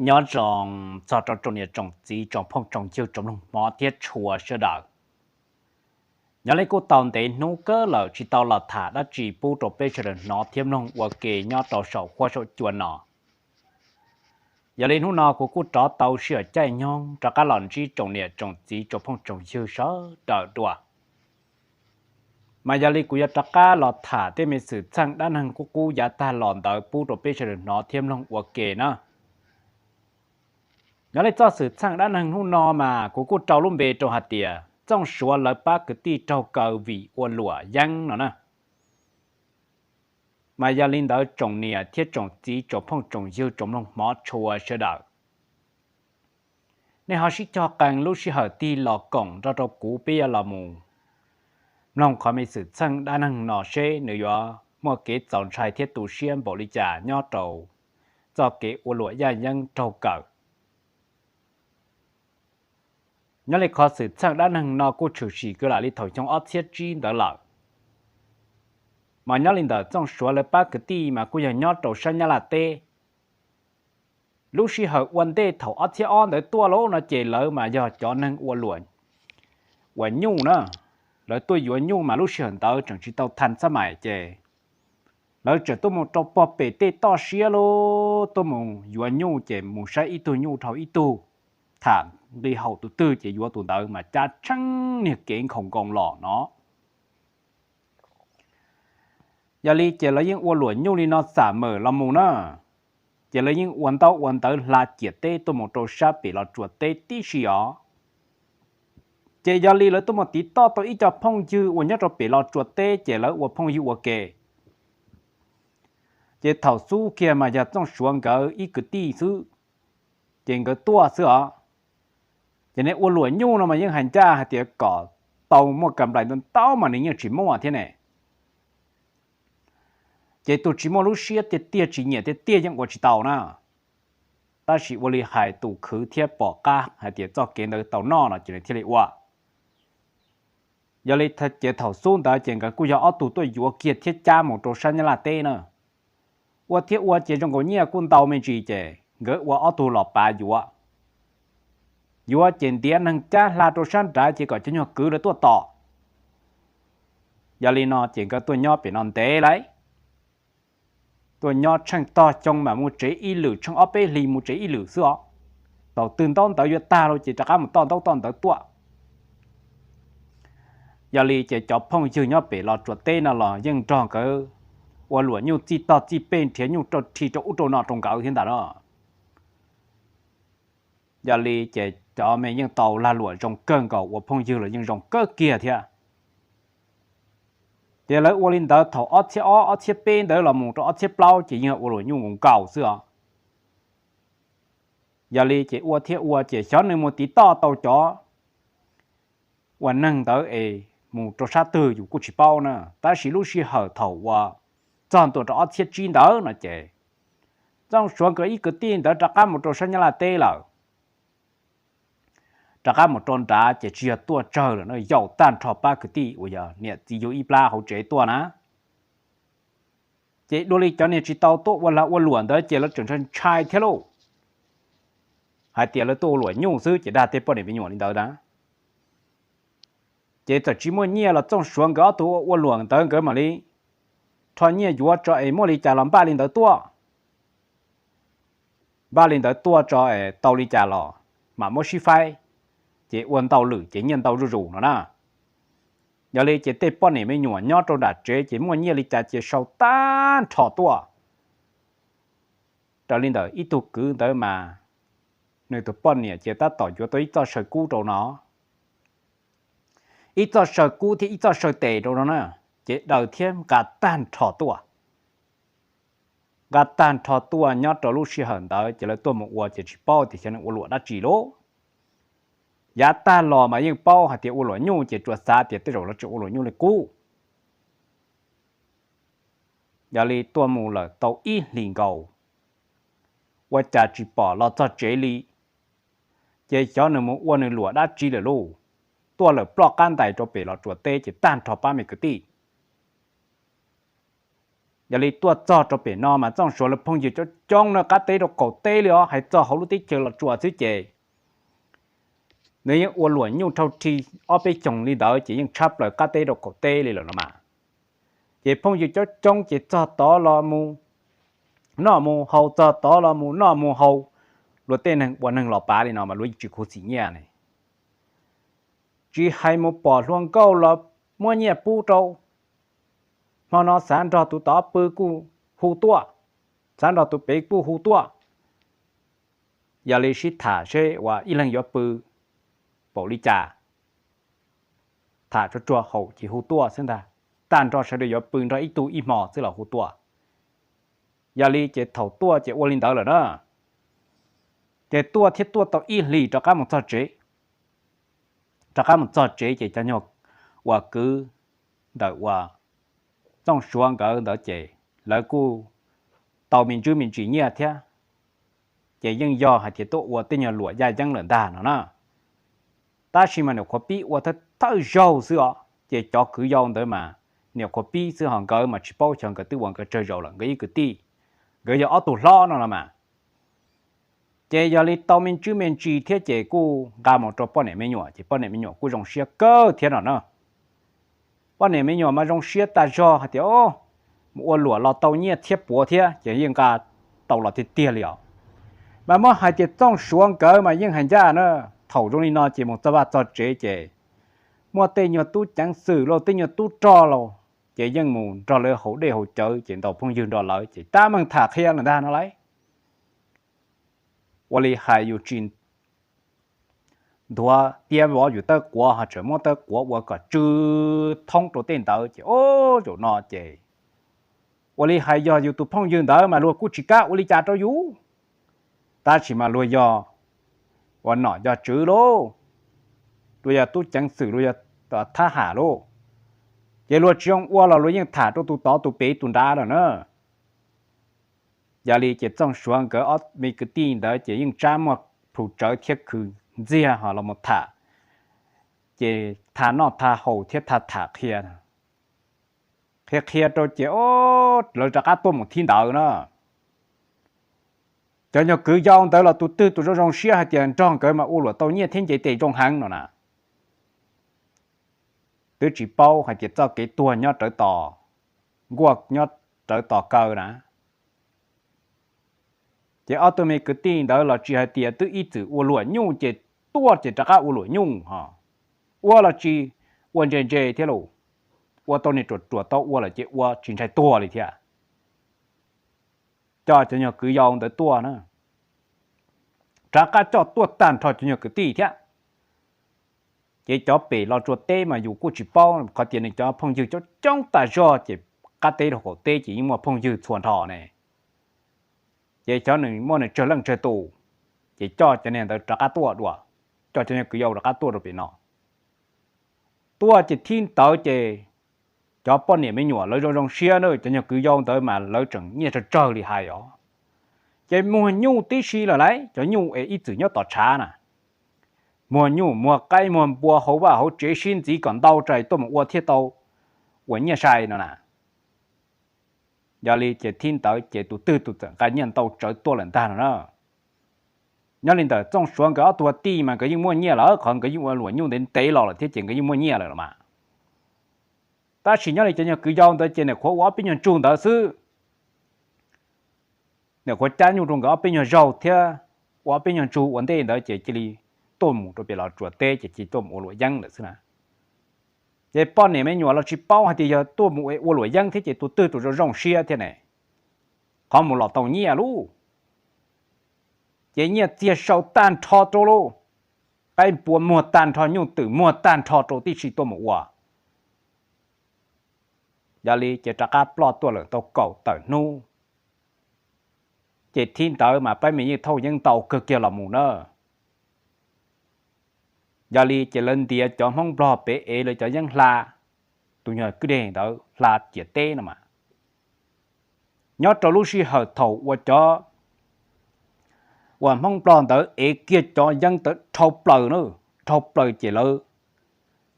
Nyob zoo txog rau tsoom niam tsoom txiv tsoom phooj tsoom ywg tsoom mloog hmov thiab tshua sawv daws. Nyob li kuj tau ntev hnub kawg lawm tsis tau los tham dab tsi pub rau peb sawv daws hnov thiab mloog ua ke nyob rau saum huab saum cua no. Yog li hnub no kuv kuj rov tau sij hawm caij nyoog rov qab los ntsib tsoom niam tsoom txiv tsoom phooj tsoom ywg sawv daws dua. Mas yog li kuv yuav rov qab los tham tej me xwm txheej dab neeg qub qub yav tag los ntawd pub rau peb sawv daws hnov thiab mloog ua ke na. Nyob li txoj xwm txheej dab neeg hnub no mas kuv kuj rau lub npe rau hais tias Txooj Suav lawv pab kwv tij raug kaw vim ua luam yeeb no na. Mas yog li ntawd tsoom niam thiab tsoom txiv tsoom phooj tsoom ywg tsoom mloog hmov tshua sawv daws, nej ho sib cog qees lub sij hawm tig los koom nrog rau kuv peb yuav los mus mloog qhov me xwm txheej dab neeg no seb nws yuav muaj kev txaus ntshai thiab tu siab npaum li cas nyob rau txoj kev ua luam yaj yeeb raug kaw. Nyob li qhov xwm txheej dab neeg no kuj tshwm sim kwv lam li thaum xyoo ob txhiab tsib ntawd lawm. Mas nyob li ntawm Txooj Suav lawv pab kwv tij mas kuj yog nyob rau sab Nyab Laj teb. Lub sij hawm ua ntej thaum ob txhiab ob ntawd tuaj lawm no ces lawv mas yog cov neeg ua luam, uas nyuj na, lawv tuaj yuav nyuj mas lub sij hawm ntawd tseem tsis tau thaj xab mais ces lawv tseem tuaj mus rau pog pem tej toj siab lub tuaj mus yuav nyuj ces mus saib ib tug nyuj dhau ib tug, tham nqi haum tus twg ces yuav tus ntawd mas cav tsheej niag kev nkhaus nkoos los no. Yog li ces lawv yeej ua luam nyuj li no xam mem los mus na, ces lawv yeej ua ntaub ua ntawv hla ciam teb tuaj mus rau sab pem Los Tsuas teb tib si os. Ces yog li lawv tuaj mus tiv toj tau ib co phooj ywg uas nyob rau pem Los Tsuas teb ces lawv ua phooj ywg ua ke. Ces thaum xub kiag mas yog Txooj Suav nkawd ib kwv tij xwb, ces nkawd tuaj xwb os. Ces nej ua luam nyuj no mas yeej hais ncaj hais tias kom tau muaj kam nplais ntau ntau mas nws yeej tsis muaj thiab ne. Ces tus tsis muaj lub siab tiag tiag tsis nyiam tiag tiag yeej ua tsis tau na. Tab sis ua li hais tus khwv thiab pom qab hais tias txoj kev ntawd tau noj no ces nws thiaj li ua. Yog li ces thaum xub ntawd ces nkawd kuj yog ob tug tuaj yuav kiag thiab cab mus rau sab Nyab Laj teb na. Ua thiab ua ces zoo nkaus nyiaj kuj ntau me ntsis ces nkawd ua ob tug los pav yuav. Yuav ces ntiav neeg cab hla rau sab nrad ces kom cov nyuag kwv lawv tuaj tos. Yog li no ces nkawd tuaj nyob pem no ntev lawm. Tuaj nyob tsheej tog xyoo mas mus tsev ib lwm, tsheej ob peb hlis mus tsev ib lwm xwb os. Thaum twg ntaub ntawv yuav tag lawm ces rov qab mus toj ntaub toj ntawv tuaj. Yog li ces cov phooj ywg nyob pem Los Tsuas teb no los yeej nrog nkawd ua luam nyuj txij tog txij pej nrhiav nyuj rau rhi rau ub rau no rau nkawd thiab ntag no. Yog li ces cov me yeej tau lag luam zoo kawg nkaus, ua phooj ywg los yeej zoo kawg kiag thiab. Ces lawv ua li ntawd thaum ob txhiab ob ob txhiab peb ntawd los mus rau ob txhiab plaub ces yeej ua luam nyuj nkaus nkaus xwb os. Yog li ces ua thiab ua ces xyov nws mus tiv toj tau cov uas neeg ntawd es mus rau sab twg yus kuj tsis paub na, tab sis lub sij hawm thaum uas txog ntua rau ob txhiab tsib ntawd no ces Txooj Suav nkawd ib kwv tij ntawd rov qab mus rau sab Nyab Laj teb lawm. Rov qab mus rau nrad ces tsis yog tuaj tsawg lawm no, yaum tag nrho pab kwv tij uas yog niam txiv yug ib plab hauv tsev tuaj na. Ces dua li cov niag tsis tau tuaj ua lag ua luam ntawd ces lawv tseem ntshai ntshai thiab lauj, hais tias lawv tuaj ua luam nyuj xwb ces dag tej poj niam me nyuam li ntawd na. Ces txawm tsis muaj nyiaj los Txooj Suav nkawd ob tug ua luam ntawd nkawd mam li rho nyiaj yuav tso es muaj li cas los npaj li ntawd tuaj. Npaj li ntawd tuaj tso es tau li cas los mam muab sib faib, ces ua ntau lwm ces nyiaj ntau zuj zus no na. Yog li ces tej poj niam me nyuam nyob rau nram tsev ces muaj nyiaj li cas ces sau tag nrho tuaj. Raws li ntawm ib tug kwv ntawd mas nws tus poj niam ces tab tom yuav tau ib txoj saw kub rau no, ib txoj saw kub thiab ib txoj saw tes rau no na, ces daws thiab nqa tag nrho tuaj. Nqa tag nrho tuaj nyob rau lub sij hawm ntawd ces lawv tuaj mus ua ces tsis paub tias xyov nws ua luam dab tsi lauj. Yav tag los mas yeej paub hais tias ua luam nyuj ces tsuas xav tias tej zaum lawv tseem ua luam nyuj li qub. Yog li tuaj mus lawm tau ib hlis nkaus, ua cas tsis pom los txog tsev li, ces xyov nws mus ua nws luam dab tsi lawm lauj. Tuaj lawm ploj qab ntais rau pem Los Tsuas teb ces tag nrho pab me kwv tij. Yog li tuaj txog rau pem no mas Txooj Suav lawv phooj ywg coob coob no qab teb rau qaum teb li os, hais txog hauv lub teb chaws Los Tsuas xwb ces nws yeej ua luam nyuj dhau rhi ob peb xyoos li ntawd ces yeej tshab plaws qab teb rau qaum teb li lawm no mas. Ces phooj ywg coob coob ces txog tod los mus noj mus haus, txog tod los mus noj mus haus, luag tej neeg ua neeg los pav li no mas luag yeej tsis khuv xim nyiaj ne. Tsis hais mus pom hluas nkauj los muab nyiaj pub rau, hmo no xav nrog tus tod pw kuj hu tuaj, xav nrog tus pem kuj hu tuaj. Yog li sib tham seb uas ib leeg yuav pw npaum li cas, tham tsuag tsuag haum ces hu tuaj xwb ntag. Tag nrho sawv daws yuav pw nrog ib tug ib hmo xwb los hu tuaj. Yog li ces thaum tuaj ces ua li ntawd lawm na, ces tuaj thiab tuaj tau ib hlis rov qab mus txog tsev. Rov qab mus txog tsev ces cov nyuag uas kwv ntawm uas Txooj Suav nkawd ntawd ces lawv kuj tau me ntsis me ntsis nyiaj thiab, ces yeej yog hais tias tuaj ua tej nyuag luam yaj yeeb lawm ntag no na. Tab sis mas niam qhuav pib ua thawj thawj zaug xwb os, ces cov kwv yau ntawd mas niam qhuav pib xwb, ho nkawd mas tsis paub, xyov nkawd twb ua nkawd tsawg zaus lawm, nkawd ib kwv tij, nkawd yog ob tug hlob no los mas. Ces yog li tau me ntsis me ntsis thiab ces kuj nqa mus rau poj niam me nyuam, ces poj niam me nyuam kuj zoo siab kawg thiab no na. Poj niam me nyuam mas zoo siab tas zog hais tias, mus ua luam los tau nyiaj thiab puav thiab ces yeej nqa tau los tiag tiag li os. Mas muab hais tias Txooj Suav nkawd mas yeej hais ncaj na, thaum zoo li no ces mus txog vaj txog tsev ces muaj tej nyuag tub ceev xwm los tej nyuag tub rog los ces yeej mus nrog lawv haus dej haus cawv ces ntaus phooj ywg nrog lawv ces tab meeg tham qhia lawm ntag no lauj. Ua li hais yus tsis nthuav tiab vov yus tawb quav ho tseem muab tawb quav ua kom tsw thoob rau tej ntawd ces o, zaum no ces ua li hais yog yus tus phooj ywg ntawd mas luag kuj tsis kam ua li cas rau yus, tab sis mas luag yog uas nom yog tswv lauj, luag yog tub ceev xwm, luag yog thab ham lauj, ces luag tsis zoo ua los luag yeej tham rau tus tod tus pem tus nrad lawm na. Yog li ces Txooj Suav nkawd ob me kwv tij ntawd ces yeej tsab muaj plhus tsawv thiab khwv ntxiag ho los mus tham, ces thaj noj thaj haus thiab thaj tham qhia, qhia qhia rau ces o, lawv rov qab tuaj mus thib ntawd na. Cov nyuag kwv yau ntawd los tus twg tus zoo zoo siab hais tias nrog nkawd mas ua luam tau nyiaj thiab nce tes zoo heev no na. Twb tsis paub hais tias txoj kev tuag nyob rawv tos, nkuaj nyob rawv tos kaw na. Ces ob tug me kwv tij ntawd los tsis hais tias twb ib txwm ua luam nyuj ces tuaj ces rov qab ua luam nyuj ho, ua los tsis ua ntse ntse thiab lauj, ua tau niag ruam ruam tau ua lawm ces ua tsis ntshai tuag li thiab. Coj cov nyuag kwv yau ntawd tuaj na, rov qab coj tuaj tag nrho cov nyuag kwv tij thiab. Ces cov pem Los Tsuas teb mas yus kuj tsis paub qhov tias nws cov phooj ywg coob coob tas zog ces qab teb rau qaum teb ces yeej muaj phooj ywg txhua nrho ne. Ces xyov nws muaj nws tsawg leej tsawg tus, ces coj cov niag ntawd rov qab tuaj dua, coj cov nyuag kwv yau rov qab tuaj rau pem no. Tuaj ces thib ntawd ces cov poj niam me nyuam lawv zoo zoo siab na, cov nyuag kwv yau ntawd mas lawv tseem nyiaj tsawg tsawg li hais os. Ces muag nyuj tib si lawm lauj, cov nyuj es ib txwm nyob tom tshav na, muag nyuj muag qaib muag npua hauv vaj hauv tsev sib ntxiv kom ntau rais tuaj mus ua thiaj tau ua nyiaj sai no na. Yog li ces thib ntawd ces tus twg tus txawm nqa nyiaj ntau tsawv tuaj lawm ntag no na. Nyob li ntawm Txooj Suav nkawd ob tug tij mas nkawd yeej muaj nyiaj lawm, qhov nkawd yeej ua luam nyuj ntev ntev los lawm thiab ces nkawd yeej muaj nyiaj lawm los mas. Tab sis nyob li cov nyuag kwv yau ntawd ces niam qhuav ua ob peb nyuag ntsug ntawd xwb. Niam qhuav cab nyuj rau nkawd ob peb nyuag zaug thiab ua ob peb nyuag ntsug ua ntej ntawd ces cia li tuaj mus rau pem Los Tsuas teb ces cia li tuaj mus ua luam yeeb lawm xwb na. Ces poj niam me nyuam los tsis paub hais tias yog tuaj mus ua luam yeeb thiab ces tus twg tus zoo zoo siab thiab ne. Qhov mus los tau nyiaj lauj, ces nyiaj txiag sau tag nrho rau lauj, qaib npua muag tag nrho, nyuj twm muag tag nrho rau tib si tuaj mus ua. Yog li ces rov qab ploj tuaj lawm tau kaum tawm hnub. Ces thib ntawd mas pab me yeej thauj yeeb ntau kawg kiag los mus na. Yog li ces lawv ntiav cov Hmoob Nplog pem ev lawv cov yeeb hla, tus nyuag kwj deg ntawd hla ciam teb no mas. Nyob rau lub sij hawm thaum uas cov uas Hmoob Nplog ntawd ev kiag cov yeeb ntawd dhau plaws na, dhau plaws ces lawv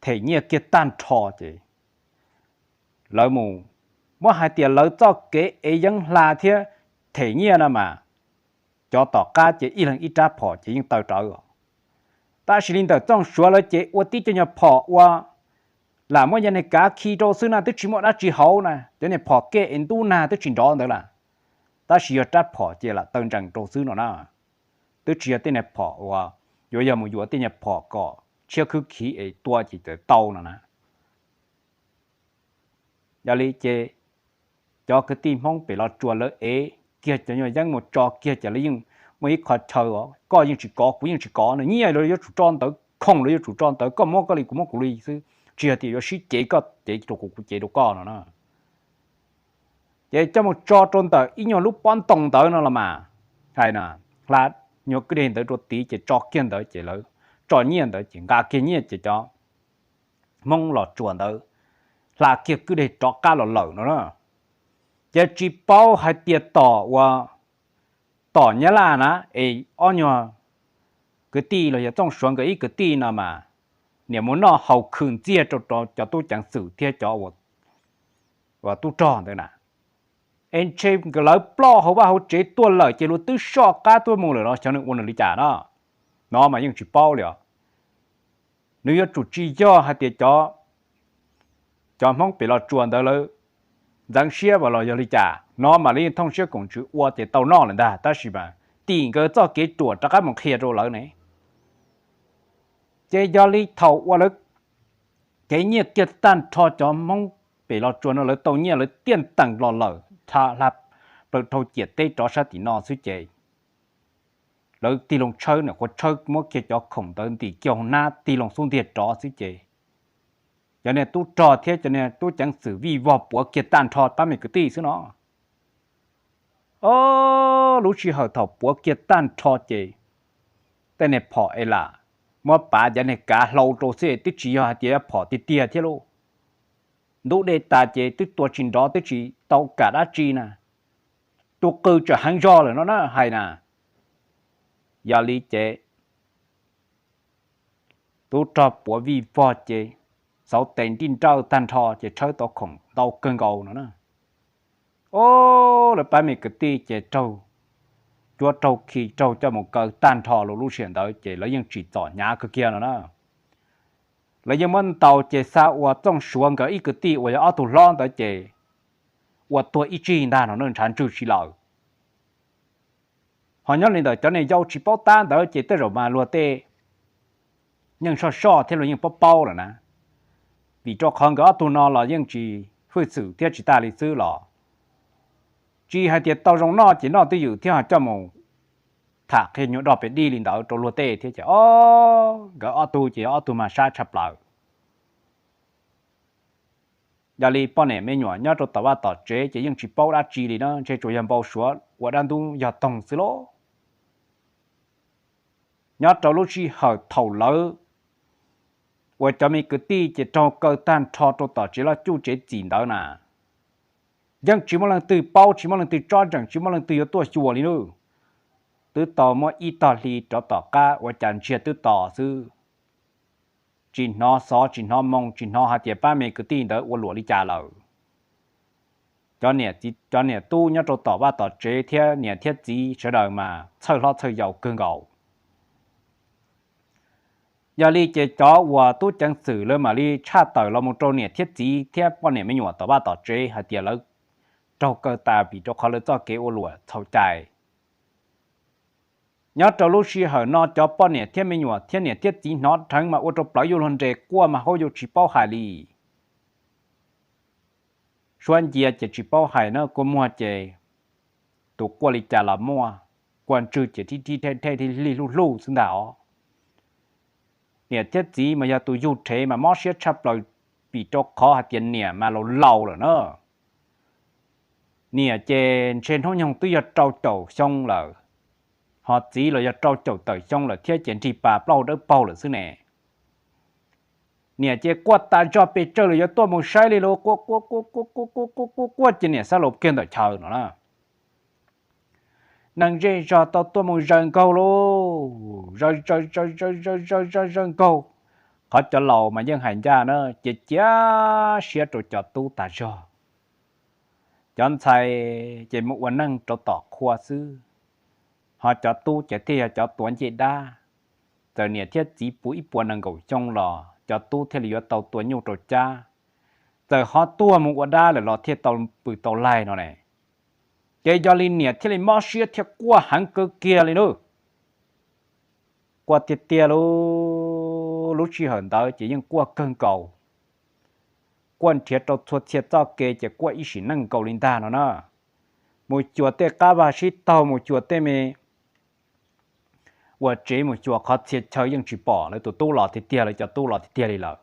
them nyiaj kiag tag nrho ces lawv mus muab hais tias lawv txoj kev ev yeeb hla thiab them nyiaj no mas, cov tom qab ces ib leeg ib rab phom ces yeej taw rawv os. Tab sis li ntawm Txooj Suav lawv ces ua tib cov nyuag phom ua lam muab yog niag kav khi rau xwb na, twb tsis muaj dab tsi hauv na, cov niag phom kej es ntub nag twb tsis nrov ntawd lawm. Tab sis yog rab phom ces lam taw ntsees rau xwb no na. Twb tsis yog tej niag phom uas yuav yog mus yuav tej niag phom kom tshiab khwb khiv es tua ces tau no na. Yog li ces cov kwv tij Hmoob pem Los Tsuas lawv ev kiag cov nyuag yeeb mus tso kiag ces lawv yeej muaj ib qho chaw os, koj yeej tsis kov kuv yeej tsis kov no, nyiaj lawv yuav tsum tso ntawd, khoom lawv yuav tsum tso ntawd, koj muab koj li kuv muab kuv li xwb, tsis yog tias yuav sib cev koj cev rau kuv kuv cev rau koj no na. Ces coj mus tso rau ntawm ib nyuag lub pob ntoo ntawd no los mas, hais na, hla nyuag kwj deg ntawd rau tid ces tso kiag ntawd ces lawv tso nyiaj ntawd ces nqa kiag nyiaj ces cov Hmoob Los Tsuas ntawd hla kiag kwj deg rov qab los lawm no na. Ces tsis paub hais tias tom uas tom Nyab Laj na es ob nyuag kwv tij los yog Txooj Suav nkawd ib kwv tij no mas niam mus noj haus khwm ntxiag rau cov tub ceev xwm thiab cov uas tub rog ntawd na. Es ntshe nkawd lawv ploj hauv vaj hauv tsev tuaj lawm ces luag twb soj qab tuaj mus lawm los xyov nws ua nws li cas no. No mas yeej tsis paub li os. Nws yuav tsum tsis yog hais tias cov, cov Hmoob pem Los Tsuas ntawd lawv ntxeev siab los yog li cas no mas lawv yeej thooj siab koom ntsws ua ces tau noj lawm ntag, tab sis mas tim nkawd txoj kev ruam rov qab mus qhia rau lawv ne. Ces yog li thaum uas lawv kev nyiaj kiag tag nrho cov Hmoob pem Los Tsuas no lawv tau nyiaj lawv tiaj ntees los lawm, hla plaws dhau ciam teb rov sab tim no xwb ces lawv tig loo tshawb, niam qhuav tshawb muab kiag cov khoom ntawd ntim kiag hauv hnab tig loo xub ntiag rov xwb ces cov niag tub rog thiab cov niag tub ceev xwm vij vog puav kiag tag nrho pab me kwv tij xwb no. O, lub sij hawm thaum puav kiag tag nrho ces tej niag phom es lam muab pav cov niag kav hlau rau xwb twb tsis yog hais tias phom tiag tiag thiab lauj. Ntub dej tas ces twb tua tsis nrov twb tsis tau kam dab tsi na. Tus qw tseem heev zog lawm no na hais na. Yog li ces tub rog puav vij vog ces xauv tes nrij nrawj tag nrho ces tshawb tau khoom ntau kawg nkaus no na. O, lawv pab me kwv tij ces raug cuab raug khi raug coj mus kaw tag nrho lub sij hawm ntawd ces lawv yeej tsim txom hnyav kawg kiag no na. Lawv yeej muab ntaus ces xa ua Txooj Suav nkawd ib kwv tij uas yog ob tug hlob ntawd ces ua tuag ib tsig ntag no na, ntshav ntswg tsis lawm. Ho nyob li ntawm cov niag yau tsis paub tab ntawd ces tej zaum mas luag tej yeej soj soj thiab luag yeej paub paub lawm na, vim rau qhov nkawd ob tug no los yeej tsis hwj xwm thiab tsis tas li xwb los tsis hais tias tau zoo noj ces noj twj ywm thiab ho coj mus tham qhia nyuag dog pes dij li ntawd rau luag tej thiab ces o, nkawd ob tug ces ob tug mas sab tshaj plaws. Yog li poj niam me nyuam nyob rau tom vaj tom tsev ces yeej tsis paub dab tsi li na, ntshe tsuas yog npau suav ua dab ntub yog toog xwb lauj. Nyob rau lub sij hawm thaum lawv uas cov me kwv tij ces raug kaw tag nrho rau tom tsev loj cuj tsev txim ntawd na, yeej tsis muaj leej twg paub, tsis muaj leej twg tsob ntsees, tsis muaj leej twg yuav tuaj xyuas li nawb. Twb tau muab ib tog hli rov tom qab ua cas ntsiag twb to xwb. Tsis hnov xov tsis hnov moo, tsis hnov hais tias pab me kwv tij ntawd ua luam li cas lawm. Cov niam txiv, cov niam tub nyob rau tom vaj tom tsev thiab niam thiab txiv sawv daws mas txhawj hlob txhawj yau kawg nkaus. Yog li ces cov uas tub ceev xwm lawv mam li tshaj tawm los mus rau niam thiab txiv thiab poj niam me nyuam tom vaj tom tsev hais tias lawv raug kaw tas vim rau qhov lawv txoj kev ua luam txhaum cai. Nyob rau lub sij hawm no cov poj niam thiab me nyuam thiab niam thiab txiv hnov dheev mas ua rau plawv yuj luag nres, quaj mas haub yuj tsis paub hais li. Suab ncia ces tsis paub hais na, kua muag ces tus quaj li cas los muaj, kua ntswg ces thib thib thej thej thib lig hluj hluj xwb ntag os. Niam thiab txiv mas yog tus yug rhev mas mob siab tshaj plaws, vim rau qhov hais tias niam mas laus laus lawm na. Niam ces ntshe hnub nyoog twb yog rau caum xyoo lawm, ho txiv los yog rau caum tawm xyoo lawm thiab ces nrig pas plaub hau dawb paug lawm xwb ne. Niam ces quaj tas zog pes tsawg los yuav tuaj mus saib li lauj, quaj quaj quaj quaj quaj quaj quaj quaj quaj ces niam xav laus kiag ntawm chaw no na. Neeg zej zog tau tuaj mus zaws nkaug lauj, zaws zaws zaws zaws zaws zaws zaws nkaug. Qhov cov laus mas yeej hais ncaj na, cia cia siab rau cov tub tas zog. Cov ntxhais ces mus ua neej rau tom qhua xwb, ho cov tub ces thiaj yog cov tuav ncej dab. Txawm niam thiab txiv puv ib puas nees nkaum xyoo los cov tub thiaj li yuav tau tua nyuj rau cab. Txawm ho tuag mus ua dab lawm los thiaj tau pw tau laig no ne. Ces yog li niam thiaj li mob siab thiab quaj heev kawg kiag li nawb. Quaj tiag tiag lub, lub sij hawm ntawd ces yeej quaj kawg nkaus. Quaj nrhiav rau txhua txhia txoj kev ces quaj ib sim neej nkaus li ntag no na. Mus xyuas tej qab vaj sib taug, mus xyuas tej me ua tsev, mus xyuas qhov txhia chaw yeej tsis pom lawv tus tub los tiag tiag, lawv cov tub los tiag tiag li lawm.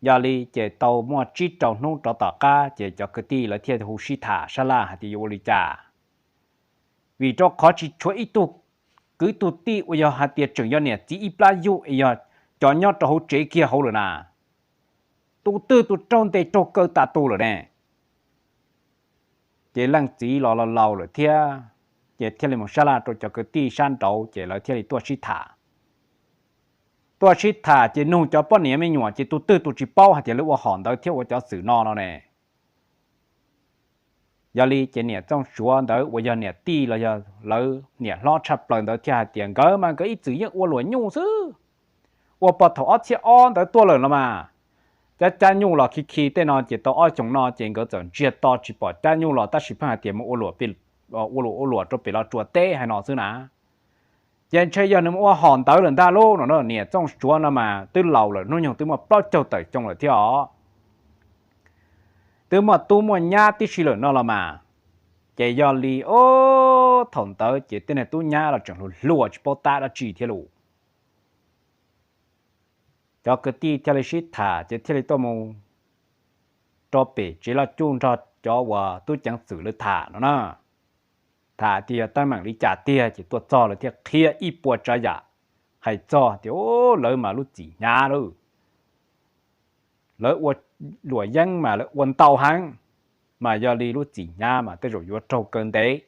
Yog li ces tau muaj tsib rau hnub rov tom qab ces cov kwv tij lawv thiaj hu sib tham sab laj hais tias yuav ua li cas. Vim rau qhov tsis tshuav ib tug kwv tug tij uas yog hais tias tseem yog niam txiv ib plab yug es yog cov nyob rau hauv tsev kiag hauv lawm na. Tus twg tus raug ntes raug kaw tas tus lawm ne. Ces leej txiv los laus laus lawm thiab, ces thiaj li mus sab laj rau cov kwv tij sab nraud ces lawv thiaj li tuaj sib tham. Tuaj sib tham ces nug cov poj niam me nyuam ces tus twg tus tsis paub hais tias lawv ua hom ntawd thiab ua cov xwm no no ne. Yog li ces niam Txooj Suav ntawd uas yog niam tij los yog lawv niam hlob tshaj plaws ntawd thiaj hais tias nkawd mas nkawd ib txwm yeej ua luam nyuj xwb. Ua puag thaum ob txhiab ob ntawd tuaj lawm los mas, cab cab nyuj los khi khi tej no ces tau ob xyoos no ces nkawd txawm ntsiag to tsis pom cab nyuj los tab sis pheej hais tias mus ua luam, ua luam ua luam rau pem Los Tsuas teb hais no xwb na. Ces ntshe yog nws mus ua hom ntawd lawm ntag lauj no. Niam Txooj Suav no mas twb laus lawm, hnub nyoog twb muaj plaub caug tawm xyoo lawm thiab os. Twb muaj tub muaj nyab tib si lawm no los mas. Ces yog li, o, thaum ntawd ces tej niag tub nyab los tseem hluas hluas tsis paub tab dab tsi thiab lauj. Cov kwv tij thiaj li sib tham ces thiaj li tuaj mus rau pem tsev loj cuj nrog cov uas tub ceev xwm lawv tham no na. Tham tias yog teeb meem li cas tiag ces tuaj txog lawv thiaj qhia ib puas tsav yam, hais txog tias lawv mas lub txim hnyav lawm. Lawv ua luam yeeb mas lawv ua ntau heev, mas yog li lub txim hnyav mas tej zaum yuav raug kaw ntev.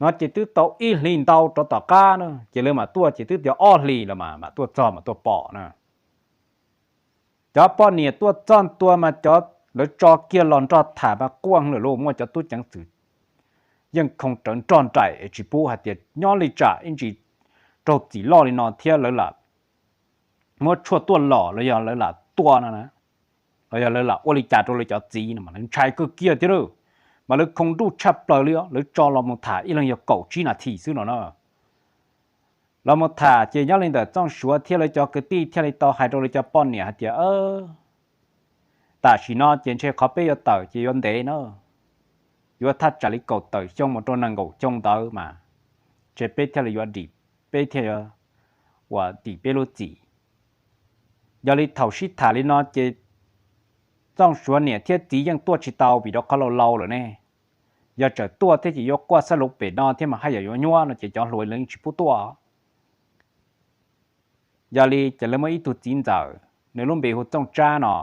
No ces twb tau ib hlis ntau rov tom qab na, ces lawv mam tuaj ces twb tias ob hlis los mas mam tuaj txog mam tuaj pom na. Cov poj niam tuaj txog ntua mas cov lawv tso kiag los nrog tham mas quaj lawm lauj, muaj cov tub ceev xwm yeej khoo rawv nroj nraim es tsis pub hais tias nyob li tsam ib ntsis raug txim loj li no thiab lawv lam muab tshuaj tuaj lom los yog lawv lam tua no na, los yog lawv lam ua li cas rau lawv cov txiv no mas lawv ntshai kawg kiag thiab lauj. Mas lawv khoo nruj tshaj plaws li os, lawv tso los mus tham ib leeg yog kaum tsib nas this xwb no na. Los mus tham ces nyob li ntawm Txooj Suav thiab lawv cov kwv tij thiaj li tau hais rau lawv cov poj niam hais tias, tam sim no ces ntshe qhov peb yuav tawm ces yuav ntev na, yuav thaj tsam li kaum tawm xyoo mus rau nees nkaum xyoo ntawd mas ntshe peb thiaj li yuav dim, peb thiaj yuav uas dim peb lub txim. Yog li thaum sib tham li no ces Txooj Suav niam thiab txiv yeej tuaj tsis tau vim rau qhov laus laus lawm ne. Yog tseem tuaj thiab ces yuav quaj xab luv pem no thiab mas haj yam yuav nyuab no ces cov hluas lawv yeej tsis pub tuaj. Yog li ces lawv muaj ib tug txiv ntxawm, nws lub npe hu Txooj Tsab no,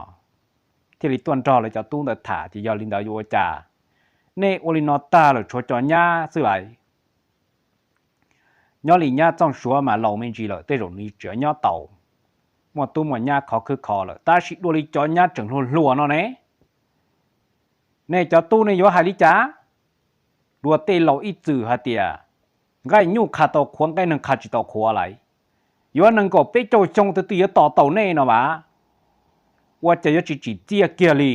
thiaj li tuaj nrog lawv cov tub ntawd tham tias yog li ntawd yuav ua cas, nej ua li no tag lawm tshuav cov nyab xwb lais. Nyob li nyab Txooj Suav mas laus me ntsis lawm tej zaum nws tseem nyob tau, muaj tub muaj nyab khov khwb kho lawm, tab sis dua li cov nyab tseem hluas hluas no ne, nej cov tub nej yuav hais li cas? Dua tej laus ib txwm hais tias nqaij nyuj qha tau qhuav, nqaij neeg qha tsis tau qhuav lais. Yuav nees nkaum peb caug xyoo tus twg yuav tos taus nej no mas, ua cas yuav tsis tsim txiaj kiag li?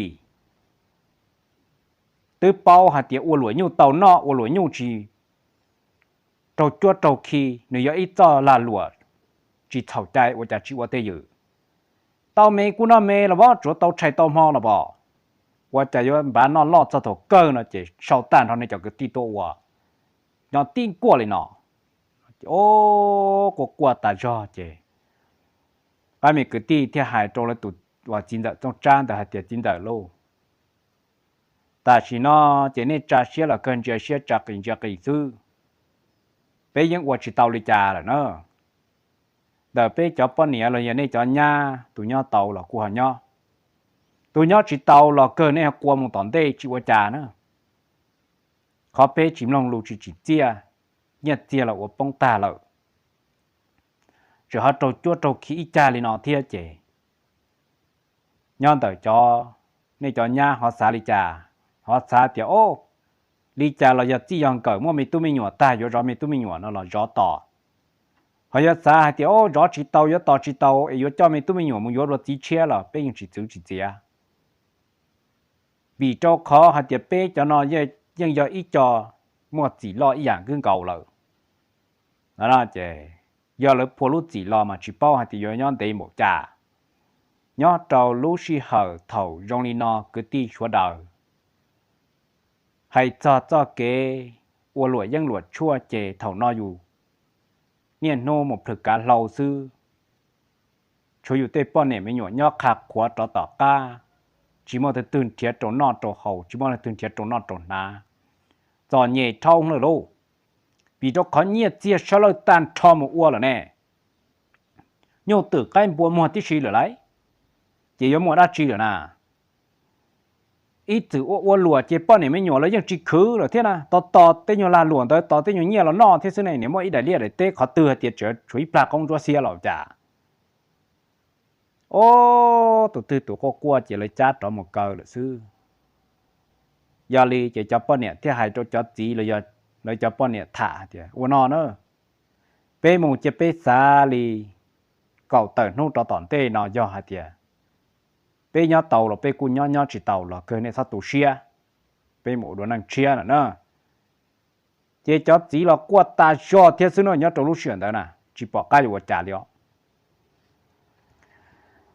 Twb paub hais tias ua luam nyuj tau noj, ua luam nyuj tsis raug cuab raug khi, nws yog ib txoj lag luam tsis txhaum cai, ua cas tsis ua tej ywm? Tau me kuj noj me los pom, tsuav tau tshais tau hmo los pom, ua cas yuav npav noj loj txog thaum kawg no ces sau tag nrho nej cov kwv tij tuaj ua, nyob tib nkuaj li no. Ces o, quaj quaj tas zog ces qab me kwv tij thiaj hais rau lawv tus uas txiv ntxawm Txooj Tsab ntawd hais tias, txiv ntxawm lauj, tam sim no ces nej tsa siab los kawg ntsia siab, tsa qis ntsia qis xwb, peb yeej ua tsis tau li cas lawm na. Ntawm peb cov poj niam los yog nej cov nyab, tus nyob tau los kuj ho nyob, tus nyob tsis tau los kawg nej ho qua mus tom ntej tsis ua cas na. Qhov peb tsis mloog lus tsis tsim txiaj, nyiaj txiag los ua poob tag lawm, tseem ho raug cuab raug khi ib cag li no thiab ces nyob ntawm cov nej cov nyab ho xav li cas? Ho xav tias, o, li cas los yog txij yog nkawm muaj me tub me nyuam tag yuav zov me tub me nyuam no los zov tos, ho yog xav hais tias, o, zov tsis tau yuav tos tsis tau es yuav coj me tub me nyuam mus yuav dua txiv tshiab los peb yeej tsis txwv tsis txiav. Vim rau qhov hais tias peb cov no yeej yog ib co muaj txim loj ib yam nkaus lawm. Ces yog lawv phua lub txim los mas tsis paub hais tias yuav nyob ntev npaum cas. Nyob rau lub sij hawm thaum zoo li no kwv tij sawv daws, hais txog txoj kev ua luam yeeb luam tshuaj ces thaum no yus niaj hnub mus plhws kav hlau xwb. Tshuav yus tej poj niam me nyuam nyob qha qhuav rov tom qab, tsis muaj leej twg nrhiav rau noj rau haus, tsis muaj leej twg nrhiav rau noj rau hnav, txom nyem dhau lawm lauj. Vim rau qhov nyiaj txiag sab lawj tag nrho mus ua lawm ne, nyuj twm qaib npua muag tib si lawm lauj, ces yuav muaj dab tsi lawm na? Ib txwm ua ua luam ces poj niam me nyuam los yeej tsis khwv lawm thiab na, tos tos tej nyuag lag luam ntawd tos tej nyuag nyiaj los noj thiab xwb ne, niam muaj ib daim liaj daim teb qhov twg hais tias tseem tshuav ib plag qoob ntsuab xiab los cas. O, tus twg tus quaj quaj ces lawv cab rov mus kaw lawm xwb. Yog li ces cov poj niam thiaj hais rau cov txiv los yog lawv cov poj niam tham hais tias, ua no na, peb mus cia peb xav li kaum tawm hnub rov tom ntej no yog hais tias peb nyob tau los peb kuj nyob, nyob tsis tau los kawg nej txhob tu siab, peb mus ua dua neej tshiab lawm na. Ces cov txiv los quaj tas zog thiab xwb no, nyob rau lub sij hawm ntawd na tsis pom qab yuav ua cas li os.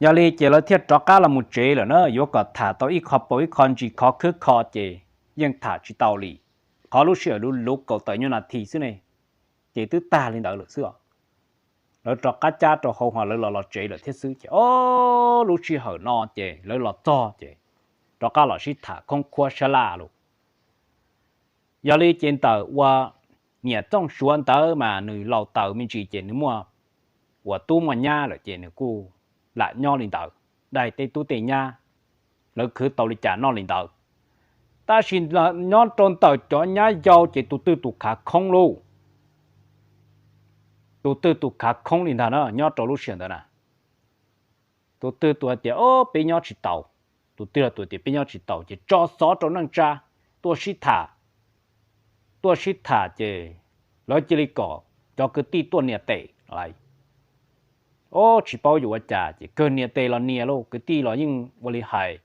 Yog li ces lawv thiaj rov qab los mus tsev lawm na, yuav kom tham tau ib qho paus ib qho ntsis khov khwb kho ces yeej tham tsis tau li. Qhov lub sij hawm luv luv kaum tawm nyuag nas this xwb ne, ces twb tag li ntawd lawm xwb os. Lawv rov qab cab rau hauv ho lawv los los tsev lawm thiab xwb ces o, lub sij hawm no ces lawv los txog ces rov qab los sib tham khoob khuab sab laj lawm. Yog li ces ntawm ua niam Txooj Suav ntawd mas nws laus taws me ntsis ces nws muaj ua tub muaj nyab lawm ces nws kuj lam nyob li ntawd, dai tej tub tej nyab, lawv khwv tau li cas noj li ntawd. Tab sis nyob rau ntawm cov nyab yau ces tus twg tus khav khoob lauj, tus twg tus khav khoob li ntag na nyob rau lub sij hawm ntawd na. Tus twg tus hais tias, o, peb nyob tsis taus, tus twg los tus tias peb nyob tsis taus ces tso xov rau neej tsa tuaj sib tham. Tuaj sib tham ces lawv cia li kom cov kwv tij tuaj nias tes lawm. O, tsis paub yuav ua cas ces kawg nias tes los nias lauj, kwv tij los yeej ua li hais,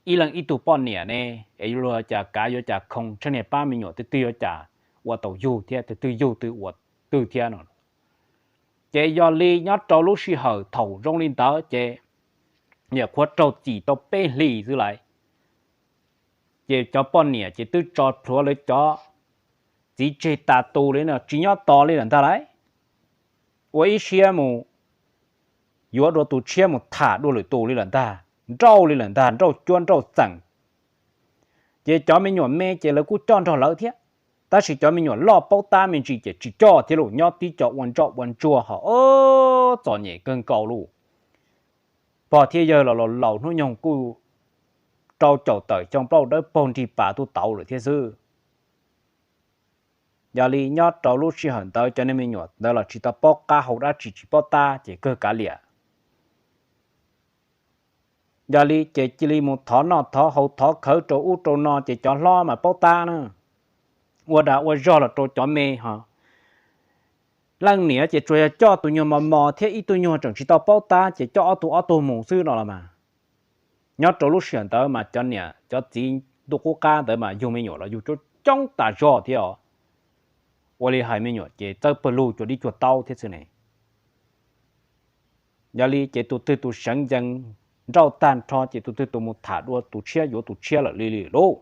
ib leeg ib tug poj niam ne, es yuav luag cas kav yuav cas khoo, tsheej niag pab me nyuam twg twg yuav cas ua tau yug thiab twg twg yug twg ua twg thiab no. Ces yog li nyob rau lub sij hawm thaum zoo li ntawd ces niam qhuav raug txim tau peb hlis xwb lawm. Ces cov poj niam ces twb tso plhuav lawv cov txiv tseg tas tus li no tsis nyob tos li lawm ntag lauj. Ua ib siab mus yuav dua tus tshiab mus tham dua lwm tus li lawm ntag, nrauj li lawm ntag, nrauj cuab nrauj txeem. Ces cov me nyuam me ces lawv kuj coj nrog lawv thiab, tab sis cov me nyuam loj paub tab me ntsis ces tsis coj thiab lauj, nyob tib co ua ntsoj ua ntsuag ho txom nyem kawg nkaus lauj. Pog thiab yawg los laus laus hnub nyoog kuj rau caum tawm xyoo plaub dawb paug nrig pas tuj tauv lawm thiab xwb. Yog li nyob rau lub sij hawm ntawd cov niag me nyuam ntawd los tsis tau paub qab hau dab tsi tsis paub tab ces kawg kav liam. Yog li ces cia li mus thov noj thov haus thov khawv rau ub rau no ces cov hlob mas paub tab na, ua dag ua zog los rau cov me ho. Leej niam ces tsuas yog coj tus nyuag mos mos thiab ib tug nyuag tseem tsis tau paub tab ces coj ob tug ob tug mus xwb no los mas. Nyob rau lub sij hawm ntawd mas cov niam cov txiv ntuj qub qab ntawd mas yug me nyuam los yug coob coob tas zog thiab os. Ua li hais me nyuam ces txawb pawg lug cuag dib cuag taub thiab xwb ne. Yog li ces tus twg tus seev yees nrauj tag nrho ces tus twg tus mus tham dua tus tshiab yuav tus tshiab lawm li li lauj.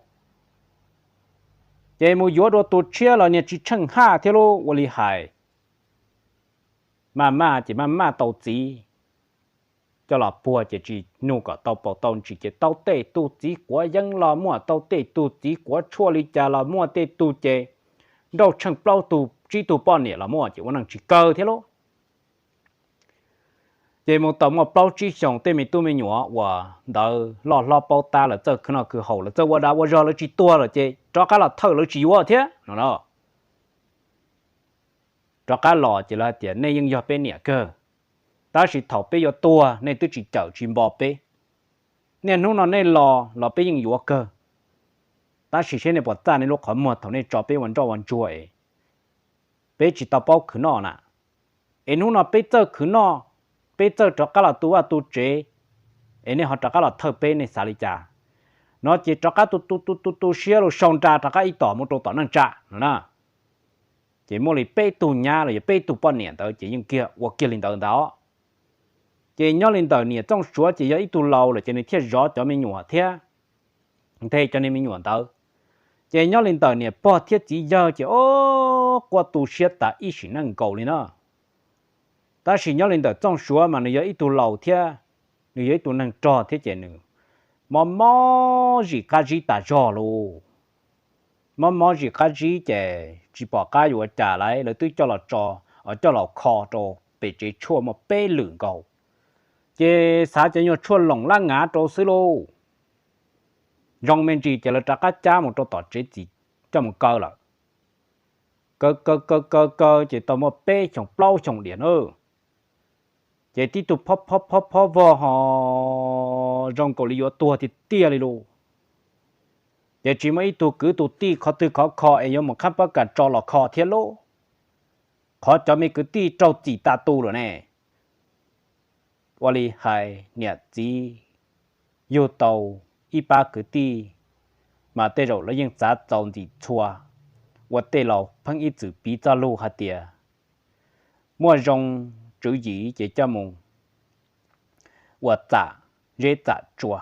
Ces mus yuav dua tus tshiab los niag tsis tsheej haj thiab lauj. Ua li hais maj maj ces maj maj tau txiv coj los puag ces tsis nug kom tau paus tau ntsis ces tau tej tug txiv quav yeeb los muaj, tau tej tug txiv quav tshuaj li cas los muaj, tej tug ces nrauj tsheej plaub tug tsib tug poj niam los muaj ces ua neej tsis kawg thiab lauj. Ces mus tau muaj plaub tsib xyoos tej me tub me nyuam uas ntawd loj hlob paub tab lawv txawj khwv noj khwv haus lawv txawj ua dag ua zog lawv tsis tuag lawm ces rov qab los thawj lawv tsis yuav thiab no na. Rov qab los ces lawv hais tias nej yeej yog peb niam kawg, tab sis thaum peb yuav tuag nej twb tsis cawm tsis npo peb. niaj hnub no nej los los peb yeej yuav kawg, tab sis seb nej puas txaj nej lub qhov muag thaum nej tso peb ua ntsoj ua ntsuag es peb tsis tau paub khwv noj na. Es hnub no peb txawj khwv noj, peb txawj rov qab los tu vaj tu tsev, es nej ho rov qab los thawj peb, nej xav li cas? No ces rov qab tu tu tu tu tu siab los sau nra rov qab ib tom mus rau tom neej tsa no na. Ces muaj li peb tug nyab los yog peb tug poj niam ntawd ces yeej kiag ua kiag li ntawd ntag. Ces nyob li ntawm niam Txooj Suav ces yog ib tug laus lawm ces nws thiaj zov cov me nyuam thiab nthe cov niag me nyuam ntawd. Ces nyob li ntawm niam pog thiab txiv yawg ces o, quaj tu siab tas ib sim neej nkaus li na. Tab sis nyob li ntawm Txooj Suav mas nws yog ib tug laus thiab, nws yog ib tug neeg rog thiab ces nws mob mob zim qab zib tas zog lauj. Mob mob zim qab zib ces tsis pom qab yuav ua cas lawm, lawv twb coj los tso, coj los kho rau pem tsev tshuaj muaj peb lwm nkaus, ces xav cov nyuag tshuaj loos laj ngav rau xwb lauj. Zoo me ntsis ces lawv rov qab cab mus rau tom tsev txim coj mus kaw lawm. Kaw kaw kaw kaw kaw ces tau muaj peb xyoos plaub xyoos diam na, ces tib tug phob phob phob phob vog ho zoo nkaus li yuav tuag tiag tiag li lauj. Ces tsis muaj ib tug kwv tus tij qhov twg khov kho es yuav mus qhab pab kam tso los kho thiab lauj. Qhov cov me kwv tij raug txim tas tu lawm ne. Ua li hais niam txiv yug tau ib pab kwv tij, mas tej zaum lawv yeej txav txaus ntxim txhua. Ua tej laus pheej ib txwm piv txoj lus hais tias muaj zoo tswv yim ces coj mus ua txam zeb txam tsua,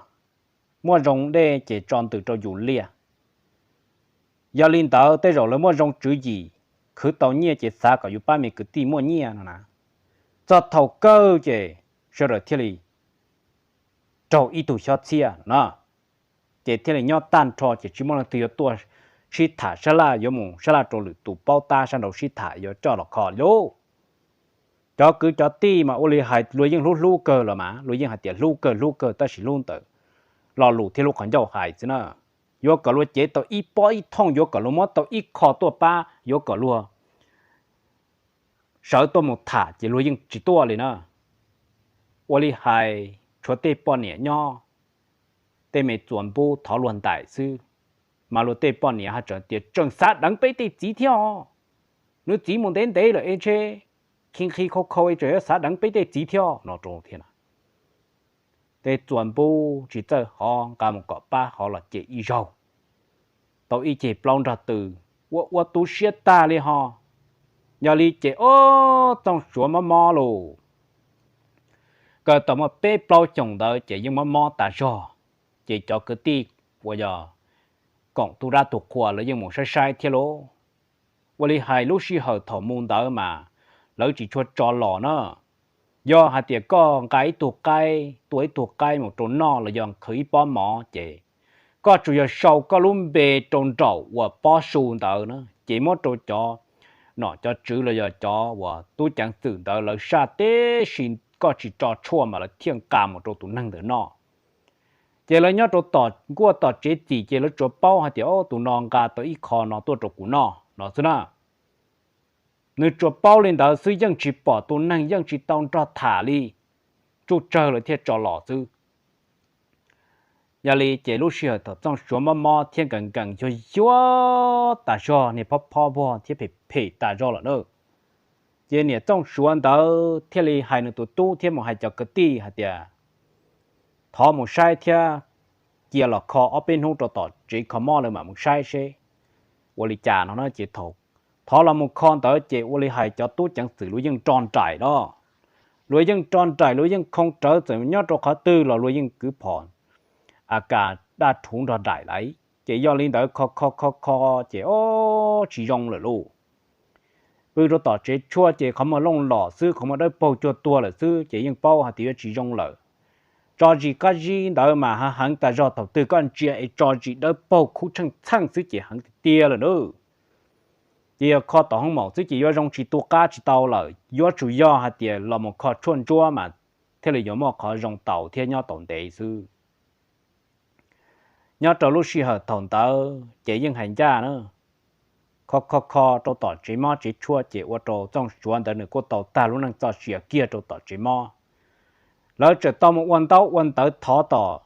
muaj zoo dej ces tso ntws rau yus liaj. Yog li ntawd tej zaum lawv muaj zoo tswv yim, khwv tau nyiaj ces xav kom yus pab me kwv tij muaj nyiaj no na. Txog thaum kawg ces sawv daws thiaj li raug ib tug xyob txhiaj no na. Ces thiaj li nyob tag nrho ces tsis muaj leej twg yuav tuaj sib tham sab laj, yuav mus sab laj rau lwm tus paub tab sab nraud sib tham yuav coj los kho li lauj. Cov kwv cov tij mas ua li hais luag yeej hlub hlub kawg los mas, luag yeej hais tias hlub kawg hlub kawg tab sis hlub ntawm lo lus thiab lub qhov ncauj hais xwb na. Yuav kom luag cev tau ib pob ib thooj, yuav kom luag muab tau ib qho tuaj pab, yuav kom luag sawv tuaj mus tham ces luag yeej tsis tuaj li na. Ua li hais tshuav tej poj niam nyob, tej me txuas npub thov luag ntais xwb, mas luag tej poj niam haj tseem tias tseem xav deev peb tej txiv thiab os. Nws txiv mus ntev ntev lawm es ntshe khi nqhis khau khau es tseem yuav xav deev peb tej txiv thiab no rau thiab. Tej txuas npub tsis txawj hov nqa mus kom pab hov los cem ib zaug, tau ib ceg plaub nrog tw, ua ua tu siab tag li ho. Yog li ces ob Txooj Suav mob mob lauj. Kaw tau muaj peb plaub xyoos ntawd ces yeej mob mob tas zog, ces cov kwv tij uas yog koom tus dab tus qhua lawv yeej mus saib saib thiab lauj. Ua li hais lub sij hawm thaum mus ntawd mas lawv tsis tshua tso los na. Yog hais tias koj nqa ib tug qaib, tua ib tug qaib mus rau noj los yog khwv ib pob mov ces koj tsuas yog sau koj lub npe rau nraum uas pob su ntawd na, ces muab rau cov nom cov tswv los yog cov uas tub ceev xwm ntawd lawv saj tib si, koj tsis tso tshuaj mas lawv thiaj nqa mus rau tus neeg ntawd noj. Ces lawv nyob rau tom nkuaj tom tsev txim ces lawv tsuas paub hais tias, o, tus no nqa tau ib qho no tuaj rau kuv noj no xwb na. Nws tsuas paub li ntawd xwb, yeej tsis pom tus neeg, yeej tsis tau nrog tham li, tsuj tsawg lawv thiaj tso los xwb. Yog li ces lub sij hawm thaum Txooj Suav mob mob thiab nkees nkees yuag yuag tas zog, niag phob phob vog thiab phem phem tas zog lawm na, ces niam Txooj Suav ntawd thiaj li hais nws tus tub thiab mus hais cov kwv tij hais tias, thov mus saib thiab, cia los kho ob peb hnub rau tom tsev kho mob lawv mam mus saib seb ua li cas no na. Ces thaum thov los mus kho ntawd ces ua li hais cov tub ceev xwm luag yeej nro nraim los, luag yeej nro nraim, luag yeej khoo rawv, txawm nyob rau qhov twg los luag yeej kwv phom a kas daj rhuv nrog nraim lawm. Ces yog li ntawd kho kho kho kho ces o, tsis zoo lawm lauj. Pw rau tom tsev tshuaj ces qhov muag looj lom xwb, qhov muag dawb paug cuag tuag lawm xwb ces yeej paub hais tias yuav tsis zoo lawm. Tso zis qab zib ntawd mas heev heev tas zog, thaum twg koj ntsia es tso zis dawb paug khub tsheej txheej xwb ces heev tiag tiag lawm na. Ces yog kho tom hoob maum xwb ces yuav zoo tsis tu qab tsis tau lawm, yuav tsum yog hais tias los mus kho tshuaj ntsuab mas thiaj li yuav muaj qhov zoo tau thiab nyob tau ntev xwb. Nyob rau lub sij hawm thaum ntawd ces yeej hais ncaj na, kho kho kho rau tom tsev mob tsev tshuaj ces ua rau Txooj Suav ntawd nws kuj tau tag lub neej txoj sia kiag rau tom tsev mob. Lawv txawm tau mus ua ntaub ua ntawv thov tom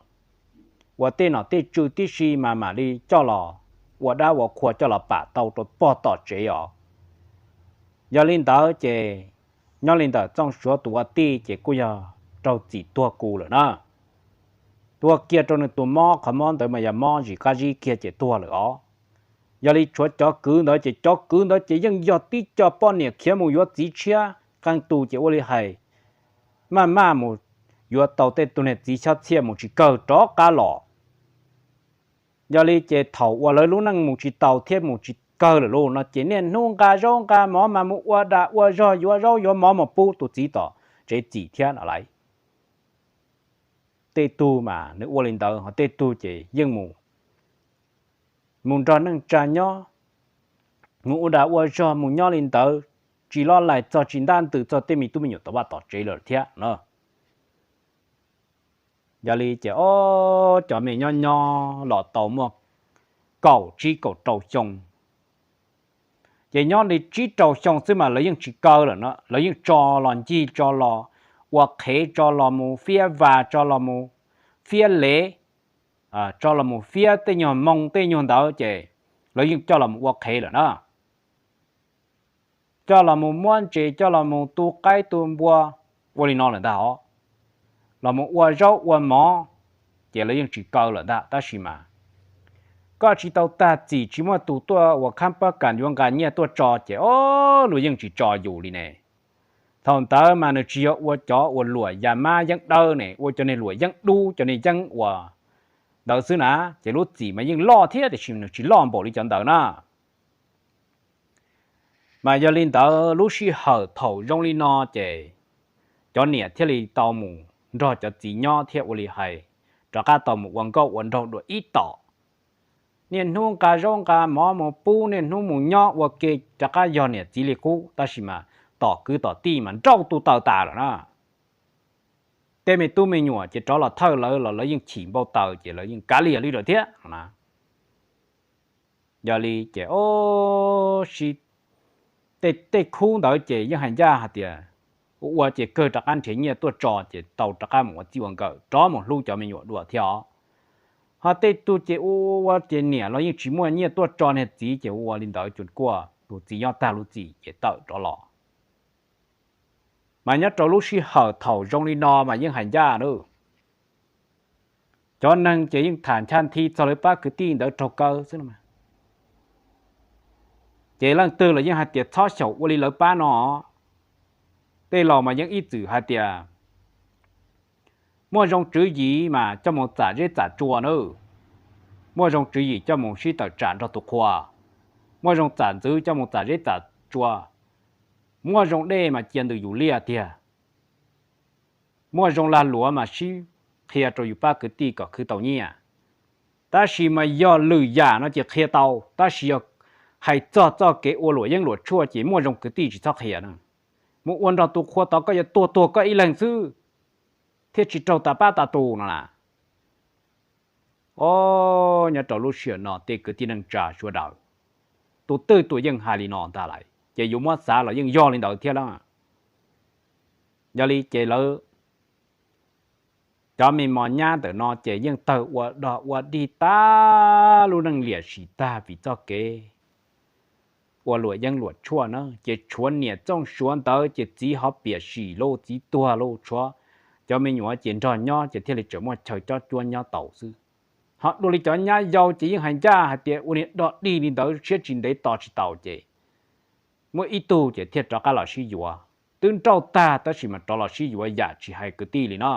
uas tej nom tej tswv tib si mas mam li coj los ua dab ua qhua coj los pam tau rau pog tom tsev os. Yog li ntawd ces nyob li ntawm Txooj Suav tus ua tij ces kuj yog raug txim tuag kuv lawm na. Tuag kiag rau nws tus mob, qhov mob ntawd mas yog mob zis qab zib kiag ces tuag lawm os. Yog li tshuav cov kwv ntawd ces cov kwv ntawd ces yeej yog tib co poj niam khiav mus yuav txiv tshiab, qee tus ces ua li hais maj maj mus yuav tau tej tug niag txiv xyob txhiaj mus tsis kawg rov qab los. Yog li ces thaum uas lawv lub neej mus tsis taus thiab mus tsis kawg lawm lauj no ces niaj hnub nqa zaub nqa mov mas mus ua dag ua zog yuav zaub yuav mov mus pub tus txiv tom tsev txim thiab no lauj. Tej tug mas nws ua li ntawd, ho tej tug ces yeej mus, mus nrog neej tsa nyob, mus ua dag ua zog mus nyob li ntawd, tsis loj lais txog tsis ntab ntws txog tej me tub me nyuam tom vaj tom tsev lawm thiab no. Yog li ces ob cov me nyob nyob los tau muaj kaum tsib kaum rau xyoo. Ces nyob li tsib rau xyoo xwb mas lawv yeej tsis kaw lawm no, lawv yeej tso los ncig, tso los ua qhev, tso los mus fiab vas, tso los mus fiab lev, tso los mus fiab tej nyuag moo tej nyuag ntawd ces lawv yeej coj los mus ua qhev lawm na. Coj los mus muab ntses, coj los mus tu qaib tu npua, ua li no lawm ntag os. Los mus ua zaub ua mov, ces lawv yeej tsis kaw lawm ntag. Tab sis mas koj tsis tau tag txim, tsis muaj tus tuaj uas khab pab kas yuav nqa nyiaj tuaj tso ces o, luag yeej tsis tso yus li ne. Thaum ntawd mas nws tsis yog ua cov uas luam ya mab yeeb dawb ne, ua cov niag luam yeeb dub, cov niag yeeb uas ntawd xwb na, ces lub txim mas yeej loj thiab tiam sis nws tsis loj npaum li cov ntawd na. Mas yog li ntawd lub sij hawm thaum zoo li no ces cov niam thiaj li tau mus nrog cov txiv nyob thiab ua li hais, rov qab tau mus ua nkauj ua nraug dua ib tom. Niaj hnub nqa zaub nqa mov mus pub, niaj hnub mus nyob ua ke rov qab yog niam txiv li qub, tab sis mas tom kwv tom tij mas nrauj tu taw tas lawm na. Tej me tub me nyuam ces rov los thawj lawv los lawv yeej chim npau taws ces lawv yeej kav liam li lawm thiab na. Yog li ces o, tej khub ntawd ces yeej hais ncaj hais tias ua ua ces kawg rov qab nrhiav nyiaj tuaj tso ces tau rov qab mus ua txij ua nkawm rov mus hlub cov me nyuam dua thiab os. Ho tej tug ces ua ua ces niam los yeej tsis muaj nyiaj tuaj tso niag txiv ces ua ua li ntawd ces kuj tus txiv nyob tag lub txim ces tawm rov los. Mas nyob rau lub sij hawm thaum zoo li no mas yeej hais ncaj na, cov neeg ces yeej tham ncha nthi txog lawv pab kwv tij ntawd raug kaw xwb no. Ces leej twg los yeej hais tias txhob xyaum ua li lawv pab no. Tej laus mas yeej ib txwm hais tias muaj zoo tswv yim mas coj mus txam zeb txam tsua na, muaj zoo tswv yim coj mus sib tawm tsam nrog tus qhua, muaj zoo txam ntxwv coj mus txam zeb txam tsua, muaj zoo dej mas cia ntws yus liaj tiag, muaj zoo lag luav mas sib qhia rau yus pab kwv tij kom khwv tau nyiaj. Tab sis mas yog lwm yam no ces qhia tau, tab sis yog hais txog txoj kev ua luam yeeb luam tshuaj ces muaj zoo kwv tij tsis txhob qhia na. Mus ua nrog tus qhua tod koj yuav tuag tuag koj ib leeg xwb thiaj tsis raug tas pab tas tus no na. O, nyob rau lub sij hawm no tej kwv tij neej tsa sawv daws, tus twg tus yeej hais li no ntag lawm ces yuav muab xav los yeej yog li ntawd thiab lawm. Yog li ces lawv cov me mos nyab ntawm no ces yeej tawg ua dog ua dig tag, lub neej liam sim tag vim txoj kev ua luam yeeb luam tshuaj na. Ces tshuav niam Txooj Suav ntawd ces txiv ho piam sim lauj, txiv tuag lauj, tshuav cov me nyuam ces nrog nyob ces thiaj li tseem muaj chaw cob cuab nyob tau xwb. Ho dua li cov nyab yau ces yeej hais ncaj hais tias ua niag dog dig li ntawd siab tsis ntev tos tsis taus ces muaj ib tug ces thiaj rov qab los sib yuav, twb nrauj tag tab sis mas rov los sib yuav yam tsis hais kwv tij li no.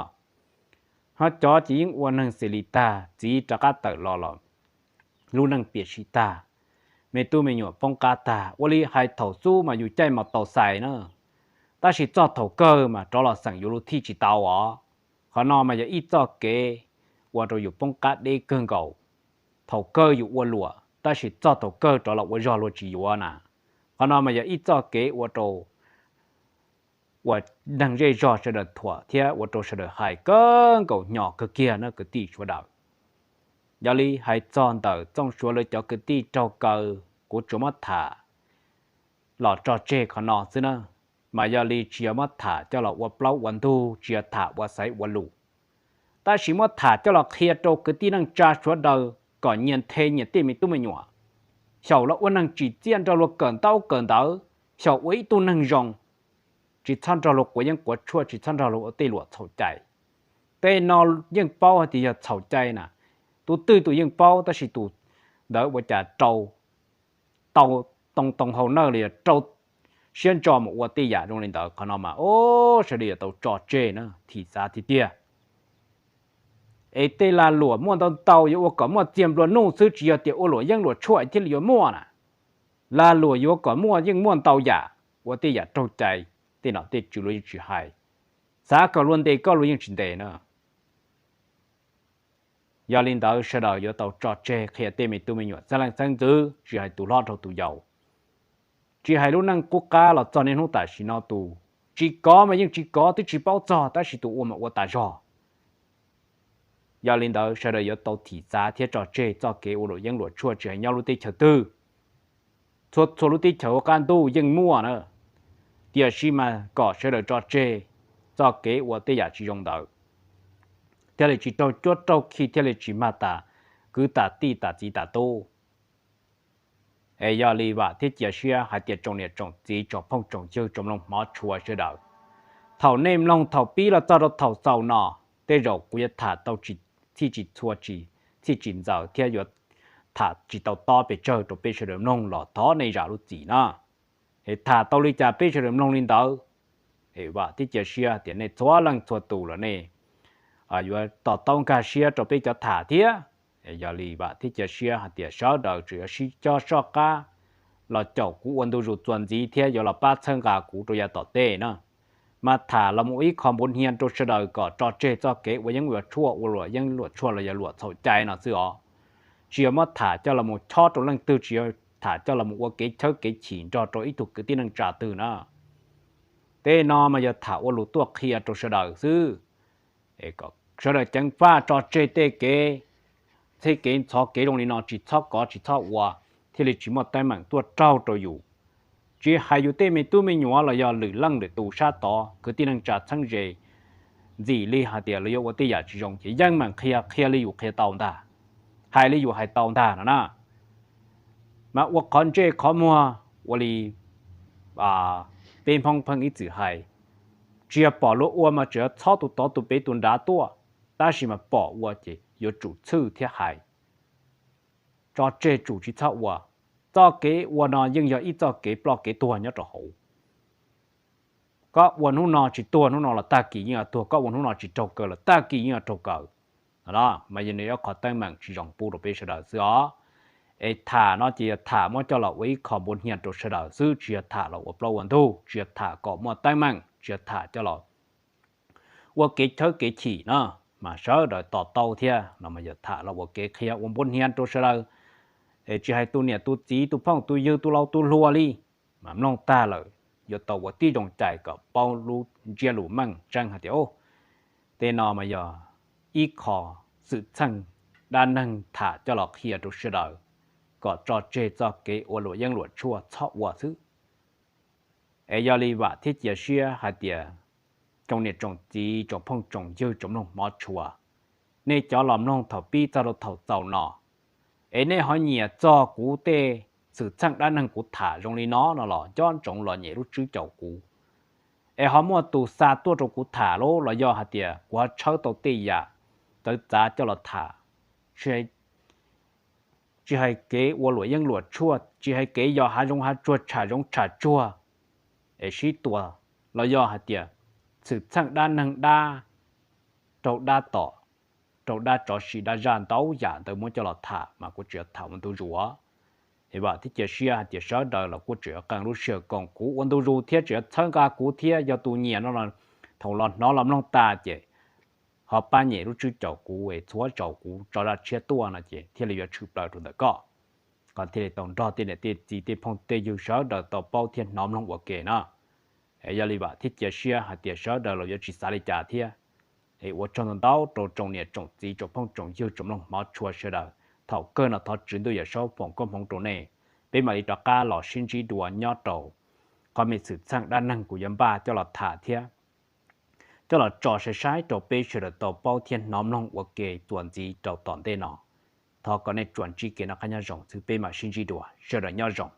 Ho cov ces yeej ua neeg xws li tag, txiv rov qab tawm los los lub neej piam sij tag, me tub me nyuam poob qab tag. Ua li hais thaum xub mas yus caij mas tau xais na, tab sis txog thaum kawg mas rov los xeem yuav lub thij tsis tau os. Qhov no mas yog ib txoj kev ua rau yus poob qab deb kawg nkaus. Thaum kawg yus ua luam tab sis txog thaum kawg rov los ua zog luag tsis yuav na. Qhov no mas yog ib txoj kev ua rau uas neeg zej zog sawv daws thuam thiab ua rau sawv daws hais kawg nkaus hnyo kawg kiag na kwv tij sawv daws. Yog li hais txog ntawm Txooj Suav lawv cov kwv tij raug kaw, kuv tsuas muab tham los tso tseg qhov no xwb na, mas yog li tsis yog muab tham coj los ua plaub ua ntug, tsis yog tham ua xaiv ua lus. tab sis muab tham coj los qhia rau kwv tij neej tsa sawv daws kom nyias nthe nyias tej me tub me nyuam, xyaum los ua neeg tsim txiaj nrog luag kawm ntaub kawm ntawv, xyaum ua ib tug neeg zoo, tsis txhob nrog luag quav yeeb quav tshuaj, tsis txhob nrog luag ua tej luam txhaum cai. Tej no yeej paub hais tias yog txhaum cai na, tus twg tus yeej paub, tab sis tus ntawd ua cas rau tau too too hau nawj los yog rau siab ntso mus ua tej yam zoo li ntawd. Qhov no mas o, sawv daws yuav tau tso tseg na, thim xav tiag tiag. Es tej lag luam muaj ntau ntau yuav ua kom muaj txiag nplua nuj xwb, tsis yog tias ua luam yeeb luam tshuaj thiaj li yuav muaj na. Lag luam yuav kom muaj yeej muaj ntau yam, ua tej yam raug cai, tej nom tej tswv luag yeej tsis hais, xav kom luag ntes koj luag yeej tsis ntes na. Yog li ntawd sawv daws yuav tau tso tseg qhia tej me tub me nyuam txheeb leej txheeb ntxwv, tsis hais tus hlob rau tus yau, tsis hais lub neej qub qab los txog niaj hnub tam sim no tus tsis kov mas yeej tsis kov, twb tsis paub txog, tab sis tus ua mas ua tas zog. Yog li ntawd sawv daws yuav tau thim xav thiab tso tseg txoj kev ua luam yeeb luam tshuaj, tsis hais nyob lub teb chaws twg, txhua txhua lub teb chaws hauv qab ntuj yeej muaj na, tiam sis mas kom sawv daws tso tseg txoj kev ua tej yam tsis zoo ntawd, thiaj li tsis raug cuab raug khi, thiaj li tsis mag tas kwv tas tij tas txiv tas tub. Es yog li vam thiab cia siab hais tias tsoom niam tsoom txiv tsoom phooj tsoom ywg tsoom mloog hmov tshua sawv daws, thaum nej mloog thaum pib los txog rau thaum xaus no, tej zaum kuv yuav tham tau tsis txhij tsis txhua, tsis txhij tsis ntxaws thiab yuav tham tsis tau tob pes tsawg rau peb sawv daws mloog los thov nej zam lub txim na. Es tham tau li cas peb sawv daws mloog li ntawd. Es vam thiab cia siab tias nej txhua leej txhua tus los nej yuav to taub nkag siab rau peb cov tham thiab. Yog li vam thiab cia siab hais tias sawv daws tseem yuav sib cog soj qab los caum kuv ua ntu zus txuas ntxiv thiab yuav los pab txhawb nqa kuv rau yav tom ntej na. Mas tham los mus ua ib qho npuav hnia rau sawv daws kom tso tseg txoj kev ua yeeb ua tshuaj, ua luam yeeb luam tshuaj los yog luam txhaum cai no xwb os. Tsis yog muab tham coj los mus chob rau leej twg, tsis yog tham coj los mus ua kev chawb kev chim nrog rau ib tug kwv tij neej tsa twg na. Tej no mas yog tham ua lus tuaj qhia rau sawv daws xwb. Sawv daws ceev faj tso tseg tej kev txheb kev ntxhov kev zoo li no tsis txhob kov tsis txhob ua, thiaj li tsis muaj teeb meem tuaj raug rau yus. Tsis hais yus tej me tub me nyuam los yog lwm leej lwm tus sab tod kwv tij neej tsa txheeb ze, ntxim li hais tias lawv yuav ua tej yam tsis zoo ces yeej meem qhia, qhia li yus qhia tau ntag, hais li yus hais tau ntag no na. Mas ua qhov ntsej qhov muag ua li peb Hmoob pheej ib txwm hais, tsis yog pom luag ua mas tseem yuav txhob tus tod tus pem tus nrad tuaj, tab sis mas pom ua ces yuav tsum txhwj thiab hais. Tso tseg tsum tsis txhob ua. Txoj kev ua no yeej yog ib txoj kev ploj kev tuag nyob rau hauv. Koj ua hnub no tsis tuag hnub no los tag kis yeej yuav tuag, koj ua hnub no tsis raug kaw los tag kis yeej yuav raug kaw. Mas yog nws ib qho teeb meem tsis zoo pub rau peb sawv daws xwb os. Es tham no ces yog tham muab coj los ua ib qho npuav hnia rau sawv daws xwb, tsis yog tham los ua plaub ua ntug, tsis yog tham kom muaj teeb meem, tsis yog tham coj los ua kev chawb kev chim no, mas sawv daws to taub thiab no mas yog tham los ua kev qhia ua npuav hnia rau sawv daws. Es tsis hais tus niam tus txiv tus phooj tus ywg tus laus tus hluas li, mas mloog tag lawm yuav tau ua tib zoo cais kom paub lub ntsiab lus meej tseeb hais tias, tej no mas yog ib qho xwm txheej dab neeg tham coj los qhia rau sawv daws kom tso tseg txoj kev ua luam yeeb luam tshuaj txhob ua xwb. Es yog li vam thiab cia siab hais tias tsoom niam tsoom txiv tsoom phooj tsoom ywg tsoom mloog hmov tshua, nej cov los mloog thaum pib txog rau thaum xaus no, es nej ho nyiam txog kuv tej xwm txheej dab neeg kuv tham zoo li no no los nco ntsoov los nyem lub tswb caum kuv. Es ho muaj tus xa tuaj rau kuv tham los los yog hais tias kuv ho tshawb tau tej yam txawv txav coj los tham, tsis hais kev ua luam yeeb luam tshuaj, tsis hais kev yos hav zoov hav tsuag tsham zoov tsham tsuag es sib tua, los yog hais tias xwm txheej dab neeg dab raug dab tom, raug dab tsov si dab zaj ntau yam ntawd muab coj los tham mas kuv tseem yuav tham ua ntu zus. Es vam thiab cia siab hais tias sawv daws los kuj tseem yuav qee lub sij hawm koom kuv ua ntu zus thiab tseem yuav txhawb nqa kuv thiab. Yog tus nyiam no los thaum los hnov los mloog tas ces ho pab nyem lub tswb caum kuv es txhua zaus kuv tso zaj tshiab tuaj no ces thiaj li yuav tshwm plaws rau ntawm koj, koj thiaj li tau nrog tej niam tej txiv tej phooj tej ywg sawv daws tau paub thiab hnov mloog ua ke na. Es yog li vam thiab cia siab hais tias sawv daws los yuav tsis xav li cas thiab. Es ua tsaug ntau ntau rau tsoom niam tsoom txiv tsoom phooj tsoom ywg tsoom mloog hmov tshua sawv daws. Thaum kawg no thov Tswv Ntuj Yawm Saub foom koob hmoov rau nej, peb mam li rov qab los sib ntsib dua nyob rau qhov me xwm txheej dab neeg kuv yuav npaj coj los tham thiab. coj los tso sai saib rau peb sawv daws tau paub thiab hnov mloog ua ke txuas ntxiv rau tom ntej no. Thov kom nej tsuas ntsib kev noj qab nyob zoo xwb, peb mam sib ntsib dua, sawv daws nyob zoo.